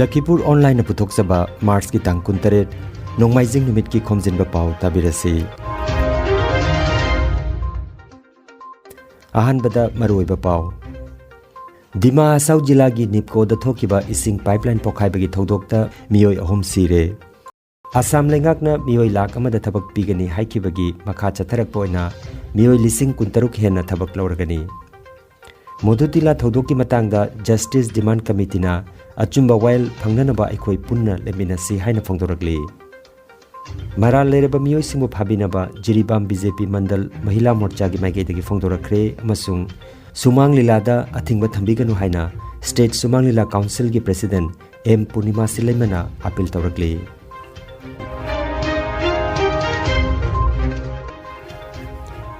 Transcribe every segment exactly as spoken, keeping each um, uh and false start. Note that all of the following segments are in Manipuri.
ꯂꯈꯤꯄꯨꯔ ꯑꯣꯟꯂꯥꯏꯟꯅ ꯄꯨꯊꯣꯛꯆꯕ ꯃꯥꯔꯆꯀꯤ ꯇꯥꯡ ꯀꯨꯟꯇꯔꯦꯠ, ꯅꯣꯡꯃꯥꯏꯖꯤꯡ ꯅꯨꯃꯤꯠꯀꯤ ꯈꯣꯝꯖꯤꯟꯕ ꯄꯥꯎ ꯇꯥꯕꯤꯔꯁꯤ꯫ ꯑꯍꯥꯟꯕꯗ ꯃꯔꯨꯑꯣꯏꯕ ꯄꯥꯎ꯫ ꯗꯤꯃꯥ ꯍꯁꯥꯎ ꯖꯤꯂꯥꯒꯤ ꯅꯤꯞꯀꯣꯗ ꯊꯣꯛꯈꯤꯕ ꯏꯁꯤꯡ ꯄꯥꯏꯞꯂꯥꯏꯟ ꯄꯣꯈꯥꯏꯕꯒꯤ ꯊꯧꯗꯣꯛꯇ ꯃꯤꯑꯣꯏ ꯑꯍꯨꯝ ꯁꯤꯔꯦ꯫ ꯑꯁꯥꯝ ꯂꯩꯉꯥꯛꯅ ꯃꯤꯑꯣꯏ ꯂꯥꯈ ꯑꯃꯗ ꯊꯕꯛ ꯄꯤꯒꯅꯤ ꯍꯥꯏꯈꯤꯕꯒꯤ ꯃꯈꯥ ꯆꯠꯊꯔꯛꯄ ꯑꯣꯏꯅ ꯃꯤꯑꯣꯏ ꯂꯤꯁꯤꯡ ꯀꯨꯟꯇꯔꯨꯛ ꯍꯦꯟꯅ ꯊꯕꯛ ꯂꯧꯔꯒꯅꯤ꯫ ꯃꯣꯗꯨꯇꯤꯂꯥ ꯊꯧꯗꯣꯛꯀꯤ ꯃꯇꯥꯡꯗ ꯖꯁꯇꯤꯁ ꯗꯤꯃꯥꯟ ꯀꯃꯤꯇꯤꯅ ꯑꯆꯨꯝꯕ ꯋꯥꯌꯦꯜ ꯐꯪꯅꯅꯕ ꯑꯩꯈꯣꯏ ꯄꯨꯟꯅ ꯂꯦꯞꯃꯤꯟꯅꯁꯤ ꯍꯥꯏꯅ ꯐꯣꯡꯗꯣꯔꯛꯂꯤ꯫ ꯃꯔꯥꯜ ꯂꯩꯔꯕ ꯃꯤꯑꯣꯏꯁꯤꯡꯕꯨ ꯐꯥꯕꯤꯅꯕ ꯖꯤꯔꯤꯕꯥꯝ ꯕꯤ ꯖꯦ ꯄꯤ ꯃꯟꯗꯜ ꯃꯍꯤꯂꯥ ꯃꯣꯔꯆꯥꯒꯤ ꯃꯥꯏꯀꯩꯗꯒꯤ ꯐꯣꯡꯗꯣꯔꯛꯈ꯭ꯔꯦ ꯑꯃꯁꯨꯡ ꯁꯨꯃꯥꯡ ꯂꯤꯂꯥꯗ ꯑꯊꯤꯡꯕ ꯊꯝꯕꯤꯒꯅꯨ ꯍꯥꯏꯅ ꯁ꯭ꯇꯦꯠ ꯁꯨꯃꯥꯡ ꯂꯤꯂꯥ ꯀꯥꯎꯟꯁꯤꯜꯒꯤ ꯄ꯭ꯔꯦꯁꯤꯗꯦꯟꯠ ꯑꯦꯝ ꯄꯨꯔꯅꯤꯃꯥ ꯁꯤꯂꯩꯃꯅ ꯑꯥꯄꯤꯜ ꯇꯧꯔꯛꯂꯤ꯫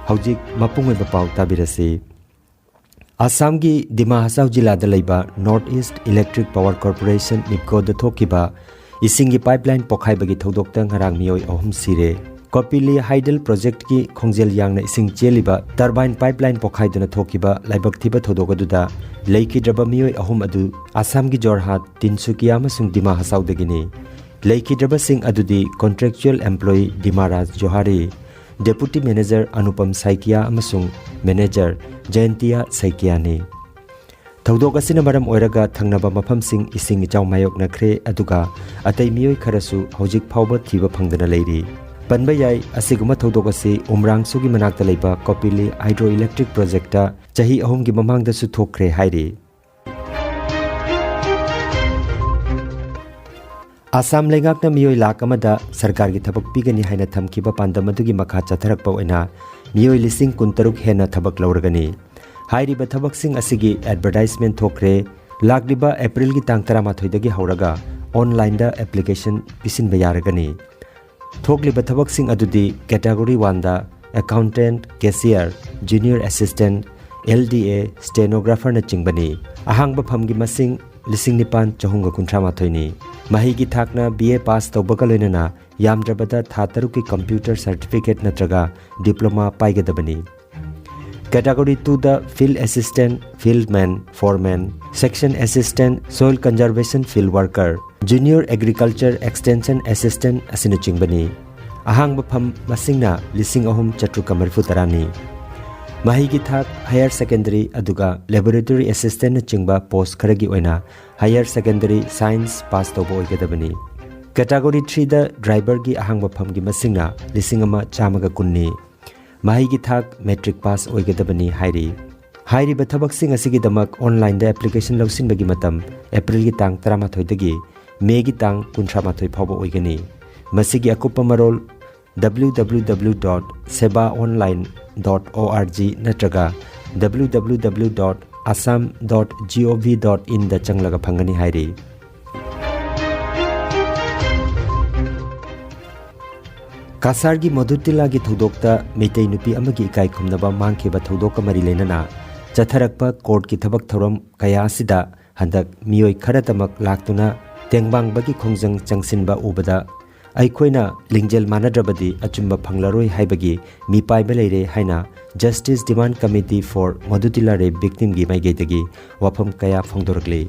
ꯍꯧꯖꯤꯛ ꯃꯄꯨꯡ ꯑꯣꯏꯕ ꯄꯥꯎ ꯇꯥꯕꯤꯔꯁꯤ꯫ ꯑꯁꯥꯝꯒꯤ ꯗꯤꯃꯥ ꯍꯁꯥꯎ ꯖꯤꯂꯥꯗ ꯂꯩꯕ North East Electric Power Corporation, ꯅꯤꯞꯀꯣꯗ ꯊꯣꯛꯈꯤꯕ ꯏꯁꯤꯡꯒꯤ ꯄꯥꯏꯞꯂꯥꯏꯟ ꯄꯣꯈꯥꯏꯕꯒꯤ ꯊꯧꯗꯣꯛꯇ ꯉꯔꯥꯡ ꯃꯤꯑꯣꯏ ꯑꯍꯨꯝ ꯁꯤꯔꯦ꯫ ꯀꯣꯄꯤꯂꯤ ꯍꯥꯏꯗꯜ ꯄ꯭ꯔꯣꯖꯦꯛꯠꯀꯤ ꯈꯣꯡꯖꯦꯜ ꯌꯥꯡꯅ ꯏꯁꯤꯡ ꯆꯦꯜꯂꯤꯕ ꯇꯔꯕꯥꯏꯟ ꯄꯥꯏꯞꯂꯥꯏꯟ ꯄꯣꯈꯥꯏꯗꯨꯅ ꯊꯣꯛꯈꯤꯕ ꯂꯥꯏꯕꯛ ꯊꯤꯕ ꯊꯧꯗꯣꯛ ꯑꯗꯨꯗ ꯂꯩꯈꯤꯗ꯭ꯔꯕ ꯃꯤꯑꯣꯏ ꯑꯍꯨꯝ ꯑꯗꯨ ꯑꯁꯥꯝꯒꯤ ꯖꯣꯔꯍꯥꯠ, ꯇꯤꯟꯁꯨꯀꯤꯌꯥ ꯑꯃꯁꯨꯡ ꯗꯤꯃꯥ ꯍꯁꯥꯎꯗꯒꯤꯅꯤ꯫ ꯂꯩꯈꯤꯗ꯭ꯔꯕꯁꯤꯡ ꯑꯗꯨꯗꯤ contractual employee ꯗꯤꯃꯥꯔꯥꯖ ꯖꯣꯍꯥꯔꯤ, ꯗꯦꯄꯨꯇꯤ ꯃꯦꯅꯦꯖꯔ ꯑꯅꯨꯄꯝ ꯁꯥꯏꯀꯤꯌꯥ ꯑꯃꯁꯨꯡ ꯃꯦꯅꯦꯖꯔ ꯖꯌꯟꯇꯤꯌꯥ ꯁꯥꯏꯀꯤꯌꯥꯅꯤ꯫ ꯊꯧꯗꯣꯛ ꯑꯁꯤꯅ ꯃꯔꯝ ꯑꯣꯏꯔꯒ ꯊꯪꯅꯕ ꯃꯐꯝꯁꯤꯡ ꯏꯁꯤꯡ ꯏꯆꯥꯎ ꯃꯥꯌꯣꯛꯅꯈ꯭ꯔꯦ, ꯑꯗꯨꯒ ꯑꯇꯩ ꯃꯤꯑꯣꯏ ꯈꯔꯁꯨ ꯍꯧꯖꯤꯛ ꯐꯥꯎꯕ ꯊꯤꯕ ꯐꯪꯗꯅ ꯂꯩꯔꯤ꯫ ꯄꯟꯕ ꯌꯥꯏ, ꯑꯁꯤꯒꯨꯝꯕ ꯊꯧꯗꯣꯛ ꯑꯁꯤ ꯎꯝꯔꯥꯡꯁꯨꯒꯤ ꯃꯅꯥꯛꯇ ꯂꯩꯕ ꯀꯣꯄꯤꯂꯤ ꯍꯥꯏꯗ꯭ꯔꯣ ꯏꯂꯦꯛꯇ꯭ꯔꯤꯛ ꯄ꯭ꯔꯣꯖꯦꯛꯇ ꯆꯍꯤ ꯑꯍꯨꯝꯒꯤ ꯃꯃꯥꯡꯗꯁꯨ ꯊꯣꯛꯈ꯭ꯔꯦ ꯍꯥꯏꯔꯤ꯫ ꯑꯁꯥꯝ ꯂꯩꯉꯥꯛꯅ ꯃꯤꯑꯣꯏ ꯂꯥꯈ ꯑꯃꯗ ꯁꯔꯀꯥꯔꯒꯤ ꯊꯕꯛ ꯄꯤꯒꯅꯤ ꯍꯥꯏꯅ ꯊꯝꯈꯤꯕ ꯄꯥꯟꯗꯝ ꯑꯗꯨꯒꯤ ꯃꯈꯥ ꯆꯠꯊꯔꯛꯄ ꯑꯣꯏꯅ ꯃꯤꯑꯣꯏ ꯂꯤꯁꯤꯡ ꯀꯨꯟꯇꯔꯨꯛ ꯍꯦꯟꯅ ꯊꯕꯛ ꯂꯧꯔꯒꯅꯤ꯫ ꯍꯥꯏꯔꯤꯕ ꯊꯕꯛꯁꯤꯡ ꯑꯁꯤꯒꯤ ꯑꯦꯗꯚꯔꯇꯥꯏꯖꯃꯦꯟꯠ ꯊꯣꯛꯈ꯭ꯔꯦ꯫ ꯂꯥꯛꯂꯤꯕ ꯑꯦꯄ꯭ꯔꯤꯜꯒꯤ ꯇꯥꯡ ꯇꯔꯥꯃꯥꯊꯣꯏꯗꯒꯤ ꯍꯧꯔꯒ ꯑꯣꯟꯂꯥꯏꯟꯗ ꯑꯦꯄ꯭ꯂꯤꯀꯦꯁꯟ ꯄꯤꯁꯤꯟꯕ ꯌꯥꯔꯒꯅꯤ꯫ ꯊꯣꯛꯂꯤꯕ ꯊꯕꯛꯁꯤꯡ ꯑꯗꯨꯗꯤ ꯀꯦꯇꯥꯒꯣꯔꯤ ꯋꯥꯟꯗ accountant, cashier, junior assistant, L D A, stenographerꯅꯆꯤꯡꯕꯅꯤ꯫ ꯑꯍꯥꯡꯕ ꯐꯝꯒꯤ ꯃꯁꯤꯡ ꯂꯤꯁꯤꯡ ꯅꯤꯄꯥꯟ ꯆꯍꯨꯝꯒ ꯀꯨꯟꯊ꯭ꯔꯥ ꯃꯥꯊꯣꯏꯅꯤ꯫ ꯃꯍꯩꯒꯤ ꯊꯥꯛꯅ B A ꯄꯥꯁ ꯇꯧꯕꯒ ꯂꯣꯏꯅꯅ ꯌꯥꯝꯗ꯭ꯔꯕꯗ ꯊꯥ ꯇꯔꯨꯛꯀꯤ ꯀꯝꯄ꯭ꯌꯨꯇꯔ ꯁꯔꯇꯤꯐꯤꯀꯦꯠ ꯅꯠꯇ꯭ꯔꯒ ꯗꯤꯄ꯭ꯂꯣꯃꯥ ꯄꯥꯏꯒꯗꯕꯅꯤ꯫ Category two ꯗ Field Assistant, Field Man, Foreman, Section Assistant, Soil Conservation Field Worker, Junior Agriculture Extension Assistant ꯑꯁꯤꯅꯆꯤꯡꯕꯅꯤ꯫ ꯑꯍꯥꯡꯕ ꯐꯝ ꯃꯁꯤꯡꯅ ꯂꯤꯁꯤꯡ ꯑꯍꯨꯝ ꯆꯥꯇ꯭ꯔꯨꯛꯀ ꯃꯔꯤꯐꯨ ꯇꯔꯥꯅꯤ꯫ ꯃꯍꯩꯒꯤ ꯊꯥꯛ higher secondary ꯑꯗꯨꯒ laboratory assistantꯅꯆꯤꯡꯕ post ꯈꯔꯒꯤ ꯑꯣꯏꯅ higher secondary science pass ꯇꯧꯕ ꯑꯣꯏꯒꯗꯕꯅꯤ꯫ Category three ꯗ driverꯒꯤ ꯑꯍꯥꯡꯕ ꯐꯝꯒꯤ ꯃꯁꯤꯡꯅ ꯂꯤꯁꯤꯡ ꯑꯃ ꯆꯥꯝꯃꯒ ꯀꯨꯟꯅꯤ꯫ ꯃꯍꯩꯒꯤ ꯊꯥꯛ matric pass ꯑꯣꯏꯒꯗꯕꯅꯤ ꯍꯥꯏꯔꯤ꯫ ꯍꯥꯏꯔꯤꯕ ꯊꯕꯛꯁꯤꯡ ꯑꯁꯤꯒꯤꯗꯃꯛ onlineꯗ application ꯂꯧꯁꯤꯟꯕꯒꯤ ꯃꯇꯝ Aprilꯒꯤ ꯇꯥꯡ ꯇꯔꯥꯃꯥꯊꯣꯏꯗꯒꯤ Mayꯒꯤ ꯇꯥꯡ ꯀꯨꯟꯊ꯭ꯔꯥ ꯃꯥꯊꯣꯏ ꯐꯥꯎꯕ ꯑꯣꯏꯒꯅꯤ꯫ ꯃꯁꯤꯒꯤ ꯑꯀꯨꯞꯄ ꯃꯔꯣꯜ www.sebaonline.org ꯅꯠꯇ꯭ꯔꯒ www.assam.gov.inꯗ ꯆꯪꯂꯒ ꯐꯪꯒꯅꯤ ꯍꯥꯏꯔꯤ꯫ ꯀꯁꯥꯔꯒꯤ ꯃꯣꯗꯨꯇꯤꯂꯥꯒꯤ ꯊꯧꯗꯣꯛꯇ ꯃꯩꯇꯩ ꯅꯨꯄꯤ ꯑꯃꯒꯤ ꯏꯀꯥꯏ ꯈꯨꯝꯅꯕ ꯃꯥꯡꯈꯤꯕ ꯊꯧꯗꯣꯛꯀ ꯃꯔꯤ ꯂꯩꯅꯅ ꯆꯠꯊꯔꯛꯄ courtꯀꯤ ꯊꯕꯛ ꯊꯧꯔꯝ ꯀꯌꯥ ꯑꯁꯤꯗ ꯍꯟꯗꯛ ꯃꯤꯑꯣꯏ ꯈꯔꯇꯃꯛ ꯂꯥꯛꯇꯨꯅ ꯇꯦꯡꯕꯥꯡꯕꯒꯤ ꯈꯣꯡꯖꯪ ꯆꯪꯁꯤꯟꯕ ꯎꯕꯗ ꯑꯩꯈꯣꯏꯅ ꯂꯤꯡꯖꯦꯜ ꯃꯥꯟꯅꯗ꯭ꯔꯕꯗꯤ ꯑꯆꯨꯝꯕ ꯐꯪꯂꯔꯣꯏ ꯍꯥꯏꯕꯒꯤ ꯃꯤꯄꯥꯏꯕ ꯂꯩꯔꯦ ꯍꯥꯏꯅ Justice Demand Committee for Modutila Rape Victimꯒꯤ ꯃꯥꯏꯀꯩꯗꯒꯤ ꯋꯥꯐꯝ ꯀꯌꯥ ꯐꯣꯡꯗꯣꯔꯛꯂꯤ꯫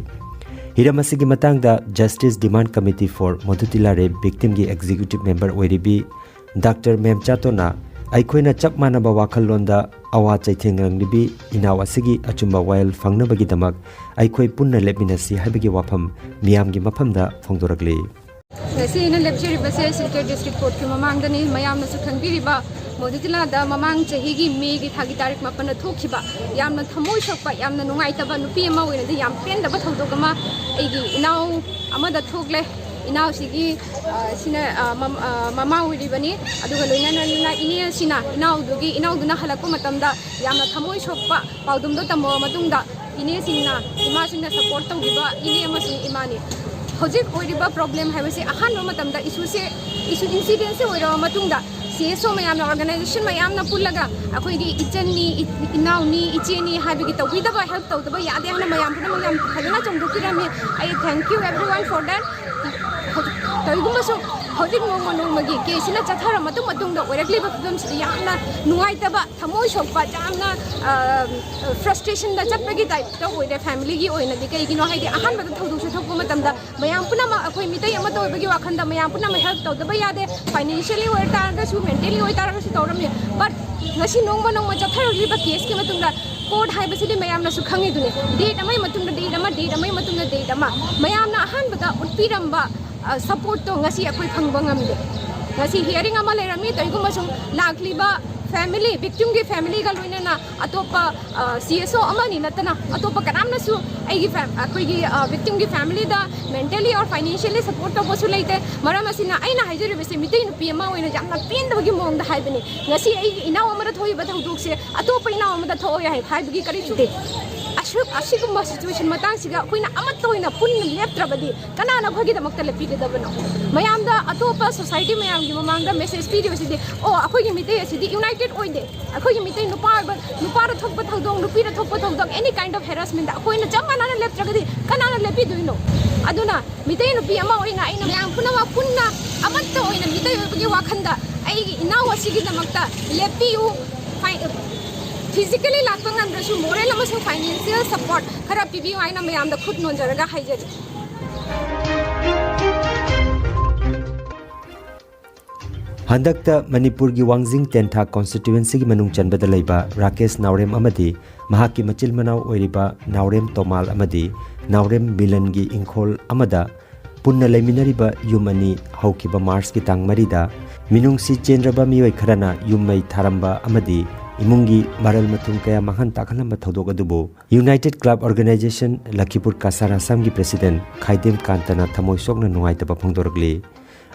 ꯍꯤꯔꯝ ꯑꯁꯤꯒꯤ ꯃꯇꯥꯡꯗ Justice Demand Committee for Modutila Rape Victimꯒꯤ executive member ꯑꯣꯏꯔꯤꯕꯤ ꯗꯥꯛꯇꯔ ꯃꯦꯝꯆꯥꯇꯣꯅ ꯑꯩꯈꯣꯏꯅ ꯆꯞ ꯃꯥꯟꯅꯕ ꯋꯥꯈꯜꯂꯣꯟꯗ ꯑꯋꯥ ꯆꯩꯊꯦꯡ ꯅꯪꯂꯤꯕꯤ ꯏꯅꯥꯎ ꯑꯁꯤꯒꯤ ꯑꯆꯨꯝꯕ ꯋꯥꯌꯦꯜ ꯐꯪꯅꯕꯒꯤꯗꯃꯛ ꯑꯩꯈꯣꯏ ꯄꯨꯟꯅ ꯂꯦꯞꯃꯤꯟꯅꯁꯤ ꯍꯥꯏꯕꯒꯤ ꯋꯥꯐꯝ ꯃꯤꯌꯥꯝꯒꯤ ꯃꯐꯝꯗ ꯐꯣꯡꯗꯣꯔꯛꯂꯤ꯫ ꯉꯁꯤ ꯑꯩꯅ ꯂꯦꯞꯆꯔꯤꯕꯁꯦ ꯁꯤꯜꯆꯔ district courtꯀꯤ ꯃꯃꯥꯡꯗꯅꯤ꯫ ꯃꯌꯥꯝꯅꯁꯨ ꯈꯪꯕꯤꯔꯤꯕ ꯃꯣꯗꯨꯇꯤꯂꯥꯗ ꯃꯃꯥꯡ ꯆꯍꯤꯒꯤ ꯃꯦꯒꯤ ꯊꯥꯒꯤ ꯇꯥꯔꯤꯛ ꯃꯥꯄꯟꯗ ꯊꯣꯛꯈꯤꯕ ꯌꯥꯝꯅ ꯊꯃꯣꯏ ꯁꯣꯛꯄ, ꯌꯥꯝꯅ ꯅꯨꯡꯉꯥꯏꯇꯕ, ꯅꯨꯄꯤ ꯑꯃ ꯑꯣꯏꯅꯗꯤ ꯌꯥꯝ ꯄꯦꯟꯗꯕ ꯊꯧꯗꯣꯛ ꯑꯃ ꯑꯩꯒꯤ ꯏꯅꯥꯎ ꯑꯃꯗ ꯊꯣꯛꯂꯦ꯫ ꯏꯅꯥꯎꯁꯤꯒꯤ, ꯑ, ꯁꯤꯅ, ꯑ, ꯃꯝ-, ꯑ, ꯃꯃꯥ ꯑꯣꯏꯔꯤꯕꯅꯤ꯫ ꯑꯗꯨꯒ ꯂꯣꯏꯅꯅ ꯏꯅꯦ ꯑꯁꯤꯅ ꯏꯅꯥꯎꯗꯨꯒꯤ, ꯏꯅꯥꯎꯗꯨꯅ ꯍꯜꯂꯛꯄ ꯃꯇꯝꯗ ꯌꯥꯝꯅ ꯊꯃꯣꯏ ꯁꯣꯛꯄ ꯄꯥꯎꯗꯝꯗꯣ ꯇꯝꯃꯕ ꯃꯇꯨꯡꯗ ꯏꯅꯦꯁꯤꯡꯅ, ꯏꯃꯥꯁꯤꯡꯅ support ꯇꯧꯈꯤꯕ ꯏꯅꯦ ꯑꯃꯁꯨꯡ ꯏꯃꯥꯅꯤ꯫ ꯍꯧꯖꯤꯛ ꯑꯣꯏꯔꯤꯕ problem ꯍꯥꯏꯕꯁꯤ ꯑꯍꯥꯟꯕ ꯃꯇꯝꯗ issueꯁꯦ, issue incidenceꯁꯦ ꯑꯣꯏꯔꯕ ꯃꯇꯨꯡꯗ C S O ꯃꯌꯥꯝꯅ, organization ꯃꯌꯥꯝꯅ ꯄꯨꯜꯂꯒ ꯑꯩꯈꯣꯏꯒꯤ ꯏꯆꯟꯅꯤ, ꯏ-, ꯏꯅꯥꯎꯅꯤ, ꯏꯆꯦꯅꯤ ꯍꯥꯏꯕꯒꯤ ꯇꯧꯕꯤꯗꯕ, help ꯇꯧꯗꯕ ꯌꯥꯗꯦ ꯍꯥꯏꯅ ꯃꯌꯥꯝ ꯄꯨꯝꯅꯃꯛ ꯌꯥꯝ ꯐꯖꯅ ꯆꯣꯡꯊꯣꯛꯄꯤꯔꯝꯃꯤ꯫ ꯑꯩ thank you everyone for that꯫ ꯍꯧꯖꯤꯛ ꯀꯔꯤꯒꯨꯝꯕꯁꯨ ꯍꯧꯖꯤꯛ ꯅꯣꯡꯃ ꯅꯣꯡꯃꯒꯤ ꯀꯦꯁꯁꯤꯅ ꯆꯠꯊꯔ ꯃꯇꯨꯡ ꯃꯇꯨꯡꯗ ꯑꯣꯏꯔꯛꯂꯤꯕ ꯐꯤꯕꯝꯁꯤꯗ ꯌꯥꯝꯅ ꯅꯨꯡꯉꯥꯏꯇꯕ, ꯊꯃꯣꯏ ꯁꯣꯛꯄ, ꯌꯥꯝꯅ ꯐ꯭ꯔꯁꯇ꯭ꯔꯦꯁꯟꯗ ꯆꯠꯄꯒꯤ ꯇꯥꯏꯞꯇ ꯑꯣꯏꯔꯦ꯫ ꯐꯦꯃꯤꯂꯤꯒꯤ ꯑꯣꯏꯅꯗꯤ ꯀꯩꯒꯤꯅꯣ ꯍꯥꯏꯗꯤ ꯑꯍꯥꯟꯕꯗ ꯊꯧꯗꯣꯛꯁꯦ ꯊꯣꯛꯄ ꯃꯇꯝꯗ ꯃꯌꯥꯝ ꯄꯨꯝꯅꯃꯛ ꯑꯩꯈꯣꯏ ꯃꯤꯇꯩ ꯑꯃꯠꯇ ꯑꯣꯏꯕꯒꯤ ꯋꯥꯈꯜꯗ ꯃꯌꯥꯝ ꯄꯨꯝꯅꯃꯛ ꯍꯦꯜꯞ ꯇꯧꯗꯕ ꯌꯥꯗꯦ꯫ ꯐꯥꯏꯅꯥꯟꯁꯤꯌꯦꯜꯂꯤ ꯑꯣꯏꯇꯥꯔꯒꯁꯨ, ꯃꯦꯟꯇꯦꯜꯂꯤ ꯑꯣꯏꯇꯥꯔꯒꯁꯨ ꯇꯧꯔꯝꯃꯤ꯫ ꯕꯠ ꯉꯁꯤ ꯅꯣꯡꯃ ꯅꯣꯡꯃ ꯆꯠꯊꯔꯛꯂꯤꯕ ꯀꯦꯁꯀꯤ ꯃꯇꯨꯡꯗ ꯀꯣꯔꯠ ꯍꯥꯏꯕꯁꯤꯗꯤ ꯃꯌꯥꯝꯅꯁꯨ ꯈꯪꯉꯤꯗꯨꯅꯤ, ꯗꯦꯠ ꯑꯃꯒꯤ ꯃꯇꯨꯡꯗ ꯗꯦꯠ ꯑꯃ, ꯗꯦꯠ ꯑꯃꯒꯤ ꯃꯇꯨꯡꯗ ꯗꯦꯠ ꯑꯃ꯫ ꯃꯌꯥꯝꯅ ꯑꯍꯥꯟꯕꯗ ꯎꯠꯄꯤꯔꯝꯕ ꯁꯄꯣꯔꯠꯇꯣ ꯉꯁꯤ ꯑꯩꯈꯣꯏ ꯐꯪꯕ ꯉꯝꯗꯦ꯫ ꯉꯁꯤ ꯍꯤꯌꯥꯔꯤꯡ ꯑꯃ ꯂꯩꯔꯝꯃꯤ, ꯀꯔꯤꯒꯨꯝꯕ ꯁꯨꯝ ꯂꯥꯛꯂꯤꯕ ꯐꯦꯃꯤꯂꯤ, ꯚꯤꯛꯇꯤꯝꯒꯤ ꯐꯦꯃꯤꯂꯤꯒ ꯂꯣꯏꯅꯅ ꯑꯇꯣꯞꯄ ꯁꯤ ꯑꯦꯁ ꯑꯣ ꯑꯃꯅꯤ ꯅꯠꯇꯅ ꯑꯇꯣꯞꯄ ꯀꯅꯥꯝꯅꯁꯨ ꯑꯩꯒꯤ ꯐꯦꯝ-, ꯑꯩꯈꯣꯏꯒꯤ ꯚꯤꯛꯇꯤꯝꯒꯤ ꯐꯦꯃꯤꯂꯤꯗ ꯃꯦꯟꯇꯦꯜꯂꯤ ꯑꯣꯔ ꯐꯥꯏꯅꯥꯟꯁꯤꯌꯦꯜꯂꯤ ꯁꯄꯣꯔꯠ ꯇꯧꯕꯁꯨ ꯂꯩꯇꯦ꯫ ꯃꯔꯝ ꯑꯁꯤꯅ ꯑꯩꯅ ꯍꯥꯏꯖꯔꯤꯕꯁꯦ ꯃꯤꯇꯩ ꯅꯨꯄꯤ ꯑꯃ ꯑꯣꯏꯅ ꯌꯥꯝꯅ ꯄꯦꯟꯗꯕꯒꯤ ꯃꯑꯣꯡꯗ ꯍꯥꯏꯕꯅꯤ꯫ ꯉꯁꯤ ꯑꯩꯒꯤ ꯏꯅꯥꯎ ꯑꯃꯗ ꯊꯣꯛꯏꯕ ꯊꯧꯗꯣꯛꯁꯦ ꯑꯇꯣꯞꯄ ꯏꯅꯥꯎ ꯑꯃꯗ ꯊꯣꯛꯑꯣꯏ ꯍꯥꯏ-, ꯍꯥꯏꯕꯒꯤ ꯀꯔꯤꯁꯨ ꯂꯩꯇꯦ꯫ ꯑꯁꯨꯛ-, ꯑꯁꯤꯒꯨꯝꯕ ꯁꯤꯆꯨꯋꯦꯁꯟ ꯃꯇꯥꯡꯁꯤꯒ ꯑꯩꯈꯣꯏꯅ ꯑꯃꯠꯇ ꯑꯣꯏꯅ ꯄꯨꯟꯅ ꯂꯦꯞꯇ꯭ꯔꯕꯗꯤ ꯀꯅꯥꯅ ꯑꯩꯈꯣꯏꯒꯤꯗꯃꯛꯇ ꯂꯦꯞꯄꯤꯒꯗꯕꯅꯣ? ꯃꯌꯥꯝꯗ, ꯑꯇꯣꯞꯄ ꯁꯣꯁꯥꯏꯇꯤ ꯃꯌꯥꯝꯒꯤ ꯃꯃꯥꯡꯗ ꯃꯦꯁꯦꯖ ꯄꯤꯔꯤꯕꯁꯤꯗꯤ, "ꯑꯣ, ꯑꯩꯈꯣꯏꯒꯤ ꯃꯤꯇꯩ ꯑꯁꯤꯗꯤ ꯌꯨꯅꯥꯏꯇꯦꯗ ꯑꯣꯏꯗꯦ, ꯑꯩꯈꯣꯏꯒꯤ ꯃꯤꯇꯩ ꯅꯨꯄꯥ ꯑꯣꯏꯕ, ꯅꯨꯄꯥꯗ ꯊꯣꯛꯄ ꯊꯧꯗꯣꯛ, ꯅꯨꯄꯤꯗ ꯊꯣꯛꯄ ꯊꯧꯗꯣꯛ, ꯑꯦꯅꯤ ꯀꯥꯏꯟꯗ ꯑꯣꯐ ꯍꯦꯔꯥꯁꯃꯦꯟꯗ ꯑꯩꯈꯣꯏꯅ ꯆꯞ ꯃꯥꯟꯅꯅ ꯂꯦꯞꯇ꯭ꯔꯒꯗꯤ ꯀꯅꯥꯅ ꯂꯦꯞꯄꯤꯗꯣꯏꯅꯣ?" ꯑꯗꯨꯅ ꯃꯤꯇꯩ ꯅꯨꯄꯤ ꯑꯃ ꯑꯣꯏꯅ ꯑꯩꯅ ꯃꯌꯥꯝ ꯄꯨꯝꯅꯃꯛ ꯄꯨꯟꯅ ꯑꯃꯠꯇ ꯑꯣꯏꯅ ꯃꯤꯇꯩ ꯑꯣꯏꯕꯒꯤ ꯋꯥꯈꯜꯗ ꯑꯩꯒꯤ ꯏꯅꯥꯎ ꯑꯁꯤꯒꯤꯗꯃꯛꯇ ꯂꯦꯞꯄꯤꯌꯨ꯫ ꯐꯥꯏ-, ꯐꯤꯖꯤꯀꯦꯂꯤ ꯂꯥꯛꯄ ꯉꯝꯗ꯭ꯔꯁꯨ ꯃꯣꯔꯦꯜ ꯑꯃꯁꯨꯡ ꯐꯥꯏꯅꯥꯟꯁꯤꯌꯦꯜ ꯁꯄꯣꯔꯠ ꯈꯔ ꯄꯤꯕꯤꯌꯨ ꯍꯥꯏꯅ ꯃꯌꯥꯝꯗ ꯈꯨꯠ ꯅꯣꯟꯖꯔꯒ ꯍꯥꯏꯖꯔꯤ꯫ ꯍꯟꯗꯛꯇ ꯃꯅꯤꯄꯨꯔꯒꯤ ꯋꯥꯡꯖꯤꯡ ꯇꯦꯟꯊꯥ ꯀꯣꯟꯁꯇꯤꯇ꯭ꯋꯦꯟꯁꯤꯒꯤ ꯃꯅꯨꯡ ꯆꯟꯕꯗ ꯂꯩꯕ ꯔꯥꯀꯦꯁ ꯅꯥꯎꯔꯦꯝ ꯑꯃꯗꯤ ꯃꯍꯥꯛꯀꯤ ꯃꯆꯤꯜ ꯃꯅꯥꯎ ꯑꯣꯏꯔꯤꯕ ꯅꯥꯎꯔꯦꯝ ꯇꯣꯃꯥꯜ ꯑꯃꯗꯤ ꯅꯥꯎꯔꯦꯝ ꯃꯤꯂꯟꯒꯤ ꯏꯪꯈꯣꯜ ꯑꯃꯗ ꯄꯨꯟꯅ ꯂꯩꯃꯤꯟꯅꯔꯤꯕ ꯌꯨꯝ ꯑꯅꯤ ꯍꯧꯈꯤꯕ ꯃꯥꯔꯆꯀꯤ ꯇꯥꯡ ꯃꯔꯤꯗ ꯃꯤꯅꯨꯡꯁꯤ ꯆꯦꯟꯗ꯭ꯔꯕ ꯃꯤꯑꯣꯏ ꯈꯔꯅ ꯌꯨꯝ ꯃꯩ ꯊꯥꯔꯝꯕ ꯑꯃꯗꯤ ꯏꯃꯨꯡꯒꯤ ꯃꯔꯜ ꯃꯊꯨꯝ ꯀꯌꯥ ꯃꯥꯡꯍꯟ ꯇꯥꯛꯍꯜꯂꯝꯕ ꯊꯧꯗꯣꯛ ꯑꯗꯨꯕꯨ United Club Organisation ꯂꯈꯤꯄꯨꯔ ꯀꯁꯥꯔ ꯑꯁꯥꯝꯒꯤ ꯄ꯭ꯔꯦꯁꯤꯗꯦꯟ ꯈꯥꯏꯗꯦꯝ ꯀꯥꯟꯇꯅ ꯊꯃꯣꯏ ꯁꯣꯛꯅ ꯅꯨꯡꯉꯥꯏꯇꯕ ꯐꯣꯡꯗꯣꯔꯛꯂꯤ꯫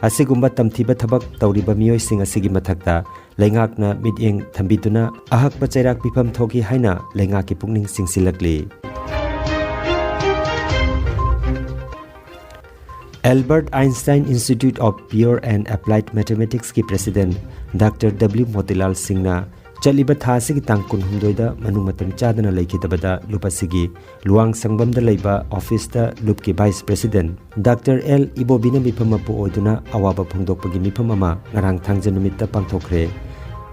ꯑꯁꯤꯒꯨꯝꯕ ꯇꯝꯊꯤꯕ ꯊꯕꯛ ꯇꯧꯔꯤꯕ ꯃꯤꯑꯣꯏꯁꯤꯡ ꯑꯁꯤꯒꯤ ꯃꯊꯛꯇ ꯂꯩꯉꯥꯛꯅ ꯃꯤꯠꯌꯦꯡ ꯊꯝꯕꯤꯗꯨꯅ ꯑꯍꯛꯄ ꯆꯩꯔꯥꯛ ꯄꯤꯐꯝ ꯊꯣꯛꯏ ꯍꯥꯏꯅ ꯂꯩꯉꯥꯛꯀꯤ ꯄꯨꯛꯅꯤꯡ ꯆꯤꯡꯁꯤꯜꯂꯛꯂꯤ꯫ Albert Einstein Institute of Pure and Applied Mathematicsꯀꯤ ꯄ꯭ꯔꯦꯁꯤꯗꯦꯟ ꯗꯥꯛꯇꯔ ꯗꯕ꯭ꯂꯤꯎ ꯃꯣꯇꯤꯂꯥꯜ ꯁꯤꯡꯅ ꯆꯠꯂꯤꯕ ꯊꯥ ꯑꯁꯤꯒꯤ ꯇꯥꯡ ꯀꯨꯟꯍꯨꯝꯗꯣꯏꯗ ꯃꯅꯨꯡ ꯃꯇꯝ ꯆꯥꯗꯅ ꯂꯩꯈꯤꯗꯕꯗ ꯂꯨꯞ ꯑꯁꯤꯒꯤ ꯂꯨꯋꯥꯡ ꯁꯪꯕꯝꯗ ꯂꯩꯕ ꯑꯣꯐꯤꯁꯇ ꯂꯨꯞꯀꯤ ꯚꯥꯏꯁ ꯄ꯭ꯔꯦꯁꯤꯗꯦꯟꯠ ꯗꯥꯛꯇꯔ ꯑꯦꯜ ꯏꯕꯣꯕꯤꯅ ꯃꯤꯐꯝ ꯃꯄꯨ ꯑꯣꯏꯗꯨꯅ ꯑꯋꯥꯕ ꯐꯣꯡꯗꯣꯛꯄꯒꯤ ꯃꯤꯐꯝ ꯑꯃ ꯉꯔꯥꯡ ꯊꯥꯡꯖ ꯅꯨꯃꯤꯠꯇ ꯄꯥꯡꯊꯣꯛꯈ꯭ꯔꯦ꯫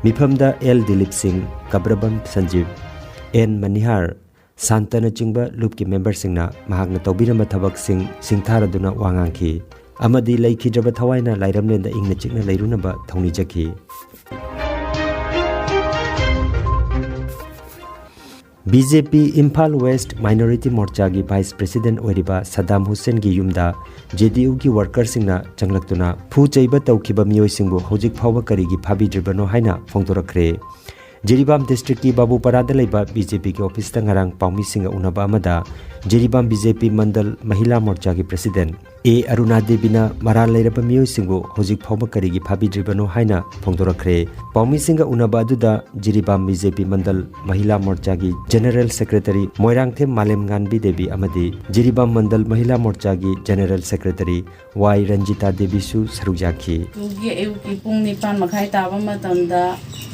ꯃꯤꯐꯝꯗ ꯑꯦꯜ ꯗꯤꯂꯤꯞ ꯁꯤꯡ, ꯀꯕ꯭ꯔꯕꯝ ꯁꯟꯖꯤꯞ, ꯑꯦꯟ ꯃꯅꯤꯍꯥꯔ, ꯁꯥꯟꯇꯅꯆꯤꯡꯕ ꯂꯨꯞꯀꯤ ꯃꯦꯝꯕꯔꯁꯤꯡꯅ ꯃꯍꯥꯛꯅ ꯇꯧꯕꯤꯔꯝꯕ ꯊꯕꯛꯁꯤꯡ ꯁꯤꯡꯊꯥꯔꯗꯨꯅ ꯋꯥ ꯉꯥꯡꯈꯤ ꯑꯃꯗꯤ ꯂꯩꯈꯤꯗ꯭ꯔꯕ ꯊꯋꯥꯏꯅ ꯂꯥꯏꯔꯝꯂꯦꯟꯗ ꯏꯪꯅ ꯆꯤꯛꯅ ꯂꯩꯔꯨꯅꯕ ꯊꯧꯅꯤꯖꯈꯤ꯫ B J P Imphal west minority ꯃꯣꯔꯆꯥꯒꯤ ꯚꯥꯏꯁ ꯄ꯭ꯔꯦꯁꯤꯗꯦꯟꯠ ꯑꯣꯏꯔꯤꯕ ꯁꯗꯥꯝ ꯍꯨꯁꯦꯟꯒꯤ ꯌꯨꯝꯗ ꯖꯦ ꯗꯤ ꯌꯨꯒꯤ ꯋꯥꯔꯀꯔꯁꯤꯡꯅ ꯆꯪꯂꯛꯇꯨꯅ ꯐꯨ ꯆꯩꯕ ꯇꯧꯈꯤꯕ ꯃꯤꯑꯣꯏꯁꯤꯡꯕꯨ ꯍꯧꯖꯤꯛ ꯐꯥꯎꯕ ꯀꯔꯤꯒꯤ ꯐꯥꯕꯤꯗ꯭ꯔꯤꯕꯅꯣ ꯍꯥꯏꯅ ꯐꯣꯡꯗꯣꯔꯛꯈ꯭ꯔꯦ꯫ ꯖꯤꯔꯤꯕꯥꯝ ꯗꯤꯁꯇ꯭ꯔꯤꯛꯀꯤ ꯕꯥꯕꯨꯄꯥꯔꯥꯗ ꯂꯩꯕ ꯕꯤ ꯖꯦ ꯄꯤꯒꯤ ꯑꯣꯐꯤꯁꯇ ꯉꯔꯥꯡ ꯄꯥꯎꯃꯤꯁꯤꯡꯒ ꯎꯅꯕ ꯑꯃꯗ ꯖꯤꯔꯤꯕꯥꯝ ꯕꯤ ꯖꯦ ꯄꯤ ꯃꯟꯗꯜ ꯃꯍꯤꯂꯥ ꯃꯣꯔꯆꯥꯒꯤ ꯄ꯭ꯔꯦꯁꯤꯗꯦꯟꯠ ꯑꯦ ꯑꯔꯨꯅꯥ ꯗꯦꯕꯤꯅ ꯃꯔꯥꯜ ꯂꯩꯔꯕ ꯃꯤꯑꯣꯏꯁꯤꯡꯕꯨ ꯍꯧꯖꯤꯛ ꯐꯥꯎꯕ ꯀꯔꯤꯒꯤ ꯐꯥꯕꯤꯗ꯭ꯔꯤꯕꯅꯣ ꯍꯥꯏꯅ ꯐꯣꯡꯗꯣꯔꯛꯈ꯭ꯔꯦ꯫ ꯄꯥꯎꯃꯤꯁꯤꯡꯒ ꯎꯅꯕ ꯑꯗꯨꯗ ꯖꯤꯔꯤꯕꯥꯝ ꯕꯤ ꯖꯦ ꯄꯤ ꯃꯟꯗꯜ ꯃꯍꯤꯂꯥ ꯃꯣꯔꯆꯥꯒꯤ ꯖꯦꯅꯔꯦꯜ ꯁꯦꯀ꯭ꯔꯦꯇꯔꯤ ꯃꯣꯏꯔꯥꯡꯊꯦꯝ ꯃꯥꯂꯦꯝꯉꯥꯟꯕꯤ ꯗꯦꯕꯤ ꯑꯃꯗꯤ ꯖꯤꯔꯤꯕꯥꯝ ꯃꯟꯗꯜ ꯃꯍꯤꯂꯥ ꯃꯣꯔꯆꯥꯒꯤ ꯖꯦꯅꯔꯦꯜ ꯁꯦꯀ꯭ꯔꯦꯇꯔꯤ ꯋꯥꯏ ꯔꯟꯖꯤꯇꯥ ꯗꯦꯕꯤꯁꯨ ꯁꯔꯨꯛ ꯌꯥꯈꯤ꯫ ꯇꯨꯒꯤ ꯑꯌꯨꯛꯀꯤ ꯄꯨꯡ ꯅꯤꯄꯥꯟ ꯃꯈꯥꯏ ꯇꯥꯕ ꯃꯇꯝꯗ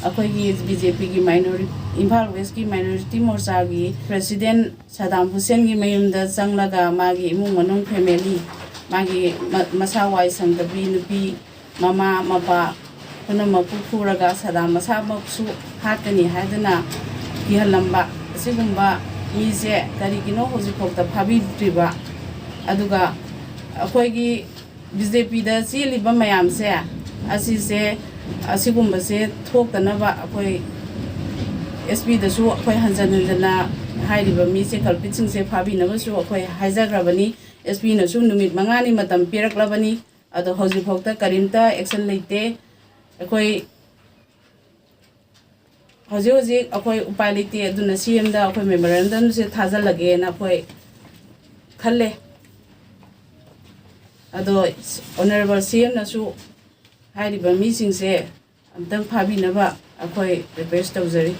ꯑꯩꯈꯣꯏꯒꯤ ꯕꯤ ꯖꯦ ꯄꯤꯒꯤ ꯃꯥꯏꯅꯣꯔꯤ-, ꯏꯝꯐꯥꯜ ꯋꯦꯁ꯭ꯠꯀꯤ ꯃꯥꯏꯅꯣꯔꯤꯇꯤ ꯃꯣꯔꯆꯥꯒꯤ ꯄ꯭ꯔꯦꯁꯤꯗꯦꯟꯠ ꯁꯗꯥꯝ ꯍꯨꯁꯦꯟꯒꯤ ꯃꯌꯨꯝꯗ ꯆꯪꯂꯒ ꯃꯥꯒꯤ ꯏꯃꯨꯡ ꯃꯅꯨꯡ ꯐꯦꯃꯤꯂꯤ, ꯃꯥꯒꯤ ꯃ-, ꯃꯁꯥ ꯋꯥꯏ ꯁꯪꯗꯕꯤ ꯅꯨꯄꯤ, ꯃꯃꯥ ꯃꯄꯥ ꯄꯨꯝꯅꯃꯛꯄꯨ ꯐꯨꯔꯒ ꯁꯗꯥꯝ ꯃꯁꯥꯃꯛꯁꯨ ꯍꯥꯠꯀꯅꯤ ꯍꯥꯏꯗꯨꯅ ꯀꯤꯍꯜꯂꯝꯕ ꯑꯁꯤꯒꯨꯝꯕ ꯃꯤꯁꯦ ꯀꯔꯤꯒꯤꯅꯣ ꯍꯧꯖꯤꯛꯐꯥꯎꯗ ꯐꯥꯕꯤꯗ꯭ꯔꯤꯕ? ꯑꯗꯨꯒ ꯑꯩꯈꯣꯏꯒꯤ ꯕꯤ ꯖꯦ ꯄꯤꯗ ꯆꯦꯜꯂꯤꯕ ꯃꯌꯥꯝꯁꯦ, ꯑꯁꯤꯁꯦ, ꯑꯁꯤꯒꯨꯝꯕꯁꯦ ꯊꯣꯛꯇꯅꯕ ꯑꯩꯈꯣꯏ ꯑꯦꯁ ꯄꯤꯗꯁꯨ ꯑꯩꯈꯣꯏ ꯍꯟꯖꯟ ꯍꯟꯖꯟꯅ ꯍꯥꯏꯔꯤꯕ ꯃꯤꯁꯦ, ꯀꯜꯄꯤꯠꯁꯤꯡꯁꯦ ꯐꯥꯕꯤꯅꯕꯁꯨ ꯑꯩꯈꯣꯏ ꯍꯥꯏꯖꯈ꯭ꯔꯕꯅꯤ꯫ ꯑꯦꯁ ꯄꯤꯅꯁꯨ ꯅꯨꯃꯤꯠ ꯃꯉꯥꯅꯤ ꯃꯇꯝ ꯄꯤꯔꯛꯂꯕꯅꯤ꯫ ꯑꯗꯣ ꯍꯧꯖꯤꯛꯐꯥꯎꯗ ꯀꯔꯤꯝꯇ action ꯂꯩꯇꯦ꯫ ꯑꯩꯈꯣꯏ ꯍꯧꯖꯤꯛ ꯍꯧꯖꯤꯛ ꯑꯩꯈꯣꯏ ꯎꯄꯥꯏ ꯂꯩꯇꯦ, ꯑꯗꯨꯅ ꯁꯤ ꯑꯦꯝꯗ ꯑꯩꯈꯣꯏ memorandum ꯁꯦ ꯊꯥꯖꯤꯜꯂꯒꯦꯅ ꯑꯩꯈꯣꯏ ꯈꯜꯂꯦ꯫ ꯑꯗꯣ honourable ꯁꯤ ꯑꯦꯝꯅꯁꯨ ꯍꯥꯏꯔꯤꯕ ꯃꯤꯁꯤꯡꯁꯦ ꯑꯝꯇꯪ ꯐꯥꯕꯤꯅꯕ ꯑꯩꯈꯣꯏ request ꯇꯧꯖꯔꯤ꯫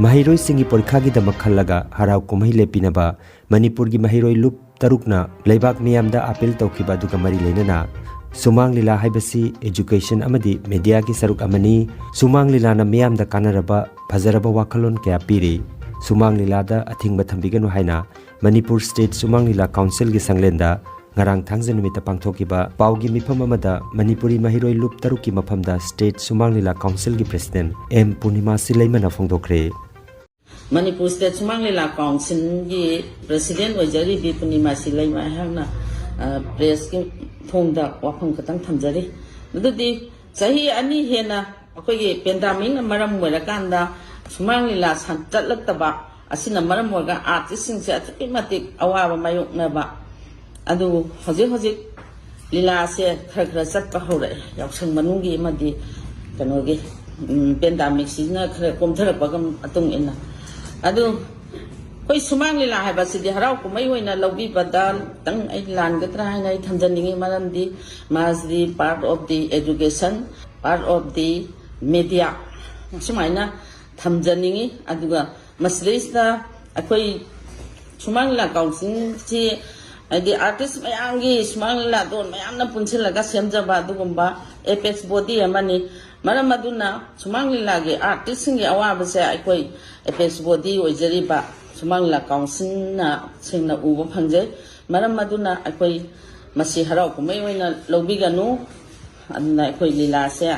ꯃꯍꯩꯔꯣꯏꯁꯤꯡꯒꯤ ꯄꯔꯤꯈꯥꯒꯤꯗꯃꯛ ꯈꯜꯂꯒ ꯍꯔꯥꯎ ꯀꯨꯝꯍꯩ ꯂꯦꯞꯄꯤꯅꯕ ꯃꯅꯤꯄꯨꯔꯒꯤ ꯃꯍꯩꯔꯣꯏ ꯂꯨꯞ ꯇꯔꯨꯛꯅ ꯂꯩꯕꯥꯛ ꯃꯤꯌꯥꯝꯗ appeal ꯇꯧꯈꯤꯕ ꯑꯗꯨꯒ ꯃꯔꯤ ꯂꯩꯅꯅ ꯁꯨꯃꯥꯡ ꯂꯤꯂꯥ ꯍꯥꯏꯕꯁꯤ education ꯑꯃꯗꯤ mediaꯒꯤ ꯁꯔꯨꯛ ꯑꯃꯅꯤ꯫ ꯁꯨꯃꯥꯡ ꯂꯤꯂꯥꯅ ꯃꯤꯌꯥꯝꯗ ꯀꯥꯟꯅꯔꯕ ꯐꯖꯔꯕ ꯋꯥꯈꯜꯂꯣꯟ ꯀꯌꯥ ꯄꯤꯔꯤ꯫ ꯁꯨꯃꯥꯡ ꯂꯤꯂꯥꯗ ꯑꯊꯤꯡꯕ ꯊꯝꯕꯤꯒꯅꯨ ꯍꯥꯏꯅ ꯃꯅꯤꯄꯨꯔ State ꯁꯨꯃꯥꯡ ꯂꯤꯂꯥ Councilꯒꯤ ꯁꯪꯂꯦꯟꯗ ꯉꯔꯥꯡ ꯊꯥꯡꯖ ꯅꯨꯃꯤꯠꯇ ꯄꯥꯡꯊꯣꯛꯈꯤꯕ ꯄꯥꯎꯒꯤ ꯃꯤꯐꯝ ꯑꯃꯗ ꯃꯅꯤꯄꯨꯔꯤ ꯃꯍꯩꯔꯣꯏ ꯂꯨꯞ ꯇꯔꯨꯛꯀꯤ ꯃꯐꯝꯗ State ꯁꯨꯃꯥꯡ ꯂꯤꯂꯥ Councilꯒꯤ President ꯑꯦꯝ ꯄꯨꯔꯅꯤꯃꯥ ꯁꯤꯂꯩꯃꯅ ꯐꯣꯡꯗꯣꯛꯈ꯭ꯔꯦ꯫ ꯃꯅꯤꯄꯨꯔ State ꯁꯨꯃꯥꯡ ꯂꯤꯂꯥ Councilꯒꯤ President ꯑꯣꯏꯖꯔꯤꯕꯤ ꯄꯨꯔꯅꯤꯃꯥ ꯁꯤꯂꯩꯃ ꯑꯩꯍꯥꯛꯅ, ꯑ, pressꯀꯤ ꯊꯣꯡꯗ ꯋꯥꯐꯝ ꯈꯛꯇꯪ ꯊꯝꯖꯔꯤ꯫ ꯑꯗꯨꯗꯤ ꯆꯍꯤ ꯑꯅꯤ ꯍꯦꯟꯅ ꯑꯩꯈꯣꯏꯒꯤ pandemicꯅ ꯃꯔꯝ ꯑꯣꯏꯔꯀꯥꯟꯗ ꯁꯨꯃꯥꯡ ꯂꯤꯂꯥ ꯁꯟ-, ꯆꯠꯂꯛꯇꯕ ꯑꯁꯤꯅ ꯃꯔꯝ ꯑꯣꯏꯔꯒ artistꯁꯤꯡꯁꯦ ꯑꯗꯨꯛꯀꯤ ꯃꯇꯤꯛ ꯑꯋꯥꯕ ꯃꯥꯌꯣꯛꯅꯕ꯫ ꯑꯗꯨꯕꯨ ꯍꯧꯖꯤꯛ ꯍꯧꯖꯤꯛ ꯂꯤꯂꯥꯁꯦ ꯈꯔ ꯈꯔ ꯆꯠꯄ ꯍꯧꯔꯛꯑꯦ, ꯌꯥꯎꯁꯪ ꯃꯅꯨꯡꯒꯤ ꯑꯃꯗꯤ ꯀꯩꯅꯣꯒꯤ, ꯎꯝ, pandemicꯁꯤꯅ ꯈꯔ ꯀꯣꯝꯊꯔꯛꯄꯒ ꯃꯇꯨꯡ ꯏꯟꯅ꯫ ꯑꯗꯨ ꯑꯩꯈꯣꯏ ꯁꯨꯃꯥꯡ ꯂꯤꯂꯥ ꯍꯥꯏꯕꯁꯤꯗꯤ ꯍꯔꯥꯎ ꯀꯨꯝꯍꯩ ꯑꯣꯏꯅ ꯂꯧꯕꯤꯕꯗ ꯈꯤꯇꯪ ꯑꯩ ꯂꯥꯟꯒꯗ꯭ꯔꯥ ꯍꯥꯏꯅ ꯑꯩ ꯊꯝꯖꯅꯤꯡꯉꯤ, ꯃꯔꯝꯗꯤ ꯃꯥꯁꯤꯗꯤ part of the education, part of the media, ꯁꯨꯃꯥꯏꯅ ꯊꯝꯖꯅꯤꯡꯉꯤ꯫ ꯑꯗꯨꯒ ꯃꯁꯤꯗꯩꯁꯤꯗ ꯑꯩꯈꯣꯏ ꯁꯨꯃꯥꯡ ꯂꯤꯂꯥ Councilꯁꯤ, ꯍꯥꯏꯗꯤ artist ꯃꯌꯥꯝꯒꯤ, ꯁꯨꯃꯥꯡ ꯂꯤꯂꯥ ꯗꯣꯟ ꯃꯌꯥꯝꯅ ꯄꯨꯟꯁꯤꯜꯂꯒ ꯁꯦꯝꯖꯕ ꯑꯗꯨꯒꯨꯝꯕ apex body ꯑꯃꯅꯤ꯫ ꯃꯔꯝ ꯑꯗꯨꯅ ꯁꯨꯃꯥꯡ ꯂꯤꯂꯥꯒꯤ artistꯁꯤꯡꯒꯤ ꯑꯋꯥꯕꯁꯦ ꯑꯩꯈꯣꯏ apex body ꯑꯣꯏꯖꯔꯤꯕ ꯁꯨꯃꯥꯡ ꯂꯤꯂꯥ Councilꯅ ꯁꯦꯡꯅ ꯎꯕ ꯐꯪꯖꯩ꯫ ꯃꯔꯝ ꯑꯗꯨꯅ ꯑꯩꯈꯣꯏ ꯃꯁꯤ ꯍꯔꯥꯎ ꯀꯨꯝꯍꯩ ꯑꯣꯏꯅ ꯂꯧꯕꯤꯒꯅꯨ꯫ ꯑꯗꯨꯅ ꯑꯩꯈꯣꯏ ꯂꯤꯂꯥꯁꯦ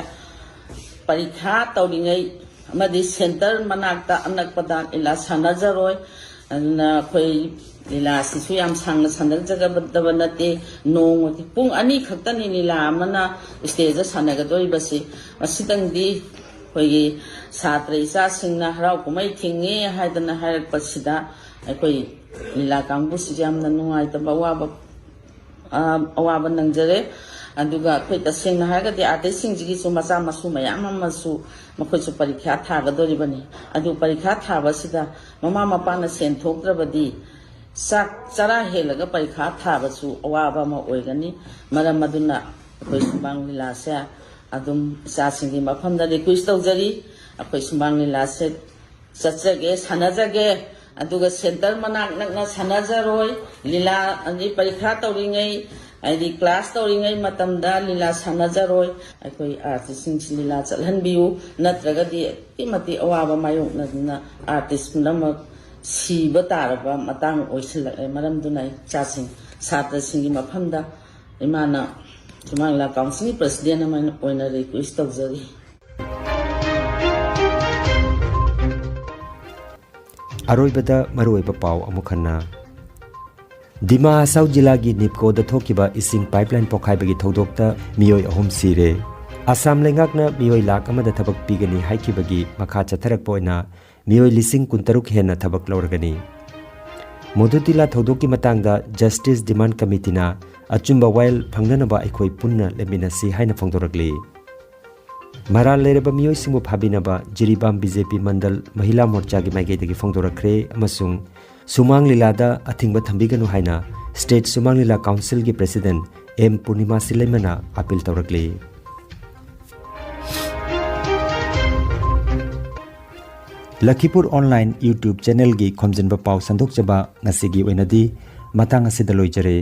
ꯄꯔꯤꯈꯥ ꯇꯧꯔꯤꯉꯩ ꯑꯃꯗꯤ centre ꯃꯅꯥꯛꯇ ꯑꯅꯛꯄꯗ ꯂꯤꯂꯥ ꯁꯥꯟꯅꯖꯔꯣꯏ꯫ ꯑꯗꯨꯅ ꯑꯩꯈꯣꯏ ꯂꯤꯂꯥꯁꯤꯁꯨ ꯌꯥꯝ ꯁꯥꯡꯅ ꯁꯥꯟꯅꯖꯒꯗꯕ ꯅꯠꯇꯦ꯫ ꯅꯣꯡꯃꯒꯤ ꯄꯨꯡ ꯑꯅꯤ ꯈꯛꯇꯅꯤ ꯂꯤꯂꯥ ꯑꯃꯅ stageꯇ ꯁꯥꯟꯅꯒꯗꯧꯔꯤꯕꯁꯤ꯫ ꯃꯁꯤꯗꯪꯗꯤ ꯑꯩꯈꯣꯏꯒꯤ ꯁꯥꯇ꯭ꯔ ꯏꯆꯥꯁꯤꯡꯅ ꯍꯔꯥꯎ ꯀꯨꯝꯍꯩ ꯊꯤꯡꯉꯦ ꯍꯥꯏꯗꯅ ꯍꯥꯏꯔꯛꯄꯁꯤꯗ ꯑꯩꯈꯣꯏ ꯂꯤꯂꯥ ꯀꯥꯡꯕꯨꯁꯤꯁꯨ ꯌꯥꯝꯅ ꯅꯨꯡꯉꯥꯏꯇꯕ, ꯑꯋꯥꯕ, ꯑ, ꯑꯋꯥꯕ ꯅꯪꯖꯔꯦ꯫ ꯑꯗꯨꯒ ꯑꯩꯈꯣꯏ ꯇꯁꯦꯡꯅ ꯍꯥꯏꯔꯒꯗꯤ artistꯁꯤꯡꯁꯤꯒꯤꯁꯨ ꯃꯆꯥ ꯃꯁꯨ ꯃꯌꯥꯝ ꯑꯃꯁꯨ ꯃꯈꯣꯏꯁꯨ ꯄꯔꯤꯈ꯭ꯌꯥ ꯊꯥꯒꯗꯧꯔꯤꯕꯅꯤ꯫ ꯑꯗꯨ ꯄꯔꯤꯈꯥ ꯊꯥꯕꯁꯤꯗ ꯃꯃꯥ ꯃꯄꯥꯅ ꯁꯦꯟ ꯊꯣꯛꯇ꯭ꯔꯕꯗꯤ ꯆꯥꯛ ꯆꯔꯥ ꯍꯦꯜꯂꯒ ꯄꯔꯤꯈꯥ ꯊꯥꯕꯁꯨ ꯑꯋꯥꯕ ꯑꯃ ꯑꯣꯏꯒꯅꯤ꯫ ꯃꯔꯝ ꯑꯗꯨꯅ ꯑꯩꯈꯣꯏ ꯁꯨꯃꯥꯡ ꯂꯤꯂꯥꯁꯦ ꯑꯗꯨꯝ ꯏꯆꯥꯁꯤꯡꯒꯤ ꯃꯐꯝꯗ request ꯇꯧꯖꯔꯤ꯫ ꯑꯩꯈꯣꯏ ꯁꯨꯃꯥꯡ ꯂꯤꯂꯥꯁꯦ ꯆꯠꯆꯒꯦ, ꯁꯥꯟꯅꯖꯒꯦ, ꯑꯗꯨꯒ centre ꯃꯅꯥꯛ ꯅꯛꯅ ꯁꯥꯟꯅꯖꯔꯣꯏ꯫ ꯂꯤꯂꯥ ꯑꯗꯩ ꯄꯔꯤꯈꯥ ꯇꯧꯔꯤꯉꯩ ꯍꯥꯏꯗꯤ ꯀ꯭ꯂꯥꯁ ꯇꯧꯔꯤꯉꯩ ꯃꯇꯝꯗ ꯂꯤꯂꯥ ꯁꯥꯟꯅꯖꯔꯣꯏ꯫ ꯑꯩꯈꯣꯏ ꯑꯥꯔꯇꯤꯁꯁꯤꯡꯁꯤ ꯂꯤꯂꯥ ꯆꯠꯍꯟꯕꯤꯌꯨ, ꯅꯠꯇ꯭ꯔꯒꯗꯤ ꯑꯗꯨꯛꯀꯤ ꯃꯇꯤꯛ ꯑꯋꯥꯕ ꯃꯥꯌꯣꯛꯅꯗꯨꯅ ꯑꯥꯔꯇꯤꯁ ꯄꯨꯝꯅꯃꯛ ꯁꯤꯕ ꯇꯥꯔꯕ ꯃꯇꯥꯡ ꯑꯣꯏꯁꯤꯜꯂꯛꯂꯦ꯫ ꯃꯔꯝꯗꯨꯅ ꯑꯩ ꯏꯆꯥꯁꯤꯡ, ꯁꯥꯇ꯭ꯔꯁꯤꯡꯒꯤ ꯃꯐꯝꯗ ꯏꯃꯥꯅ ꯁꯨꯃꯥꯡ ꯂꯤꯂꯥ ꯀꯥꯎꯟꯁꯤꯜꯒꯤ ꯄ꯭ꯔꯁꯤꯗꯦꯟ ꯑꯃ ꯑꯣꯏꯅ ꯔꯤꯀ꯭ꯋꯦꯁ ꯇꯧꯖꯔꯤ꯫ ꯑꯔꯣꯏꯕꯗ ꯃꯔꯨꯑꯣꯏꯕ ꯄꯥꯎ ꯑꯃꯨꯛ ꯍꯟꯅ꯫ ꯗꯤꯃꯥ ꯍꯁꯥꯎ ꯖꯤꯂꯥꯒꯤ ꯅꯤꯞꯀꯣꯗ ꯊꯣꯛꯈꯤꯕ ꯏꯁꯤꯡ ꯄꯥꯏꯞꯂꯥꯏꯟ ꯄꯣꯈꯥꯏꯕꯒꯤ ꯊꯧꯗꯣꯛꯇ ꯃꯤꯑꯣꯏ ꯑꯍꯨꯝ ꯁꯤꯔꯦ꯫ ꯑꯁꯥꯝ ꯂꯩꯉꯥꯛꯅ ꯃꯤꯑꯣꯏ ꯂꯥꯈ ꯑꯃꯗ ꯊꯕꯛ ꯄꯤꯒꯅꯤ ꯍꯥꯏꯈꯤꯕꯒꯤ ꯃꯈꯥ ꯆꯠꯊꯔꯛꯄ ꯑꯣꯏꯅ ꯃꯤꯑꯣꯏ ꯂꯤꯁꯤꯡ ꯀꯨꯟꯇꯔꯨꯛ ꯍꯦꯟꯅ ꯊꯕꯛ ꯂꯧꯔꯒꯅꯤ꯫ ꯃꯣꯗꯨꯇꯤꯂꯥ ꯊꯧꯗꯣꯛꯀꯤ ꯃꯇꯥꯡꯗ ꯖꯁꯇꯤꯁ ꯗꯤꯃꯥꯟ ꯀꯃꯤꯇꯤꯅ ꯑꯆꯨꯝꯕ ꯋꯥꯌꯦꯜ ꯐꯪꯅꯅꯕ ꯑꯩꯈꯣꯏ ꯄꯨꯟꯅ ꯂꯦꯞꯃꯤꯟꯅꯁꯤ ꯍꯥꯏꯅ ꯐꯣꯡꯗꯣꯔꯛꯂꯤ꯫ ꯃꯔꯥꯜ ꯂꯩꯔꯕ ꯃꯤꯑꯣꯏꯁꯤꯡꯕꯨ ꯐꯥꯕꯤꯅꯕ ꯖꯤꯔꯤꯕꯥꯝ ꯕꯤ ꯖꯦ ꯄꯤ ꯃꯟꯗꯜ ꯃꯍꯤꯂꯥ ꯃꯣꯔꯆꯥꯒꯤ ꯃꯥꯏꯀꯩꯗꯒꯤ ꯐꯣꯡꯗꯣꯔꯛꯈ꯭ꯔꯦ ꯑꯃꯁꯨꯡ ꯁꯨꯃꯥꯡ ꯂꯤꯂꯥꯗ ꯑꯊꯤꯡꯕ ꯊꯝꯕꯤꯒꯅꯨ ꯍꯥꯏꯅ ꯁ꯭ꯇꯦꯠ ꯁꯨꯃꯥꯡ ꯂꯤꯂꯥ ꯀꯥꯎꯟꯁꯤꯜꯒꯤ ꯄ꯭ꯔꯁꯤꯗꯦꯟ ꯑꯦꯝ ꯄꯨꯔꯅꯤꯃꯥ ꯁꯤꯂꯩꯃꯅ ꯑꯥꯄꯤꯜ ꯇꯧꯔꯛꯂꯤ꯫ ꯂꯈꯤꯄꯨꯔ ꯑꯣꯟꯂꯥꯏꯟ YouTube ꯆꯦꯅꯦꯜꯒꯤ ꯈꯣꯝꯖꯤꯟꯕ ꯄꯥꯎ ꯁꯟꯗꯣꯛꯆꯕ ꯉꯁꯤꯒꯤ ꯑꯣꯏꯅꯗꯤ ꯃꯇꯥꯡ ꯑꯁꯤꯗ ꯂꯣꯏꯖꯔꯦ꯫